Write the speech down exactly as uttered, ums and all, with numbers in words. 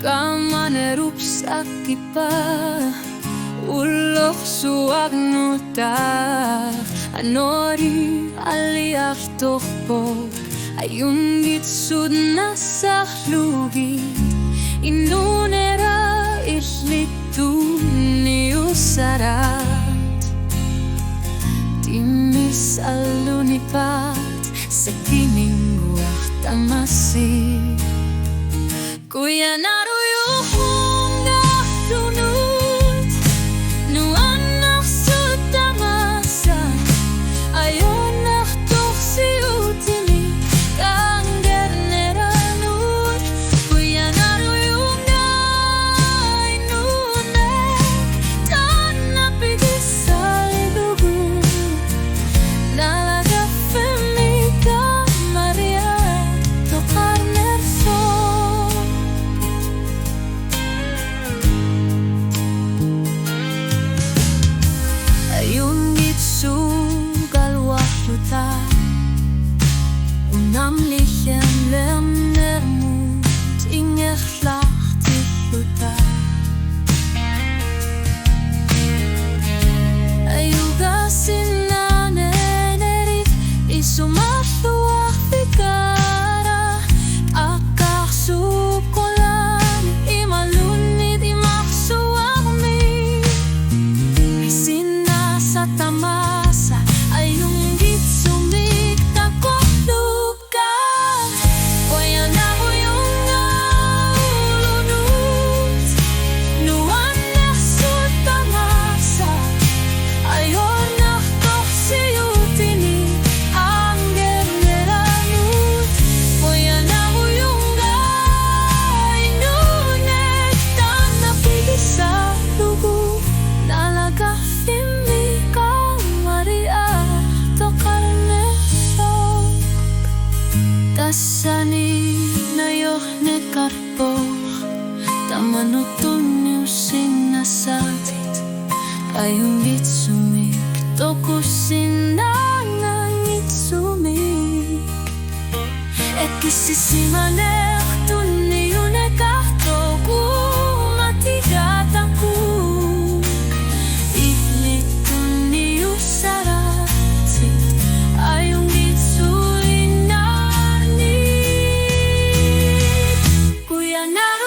Qamanerup sakkipa ullorsuaq nuta, anori aliartorpoq, ajunngitsut nassarlugit, inunera illit tunniussaraat. Timmisallunipaat sakiminnguaq tamassi. Qujanarujunngajallunut nuannersut tamassa, ajornartorsiutini qangerneranut. Qujanarujunngajallunit taanna pigisarlugu, naalagaffimmi kamariartoqarnersoq. Ajunngitsuugaluarluta unamlilernermut ingerlartilluta. Ajugaasinnaanerit isumalluarfigara, aqqarsuuqqullani imaluunniit imarsuarmi. Sinnaasat tamassa ajunngitsumik takorluukkaat. Qujanarujunngajallunut nuannersut tamassa, ajornartorsiutini qangerneranut. Qujanarujunngajallunit taanna pigisarlugu, naalagaffimmi kamariartoqarnersoq. Tassani najorneqarpoq tamanut tunniussinnaasatit, ajunngitsumik toqussinnaaganngitsumik. Ikkissisimaneq tunniunneqartoq uummatiga takuuk, illit tunniussaraatsit ajunngitsuinnaarnit. Qujanaq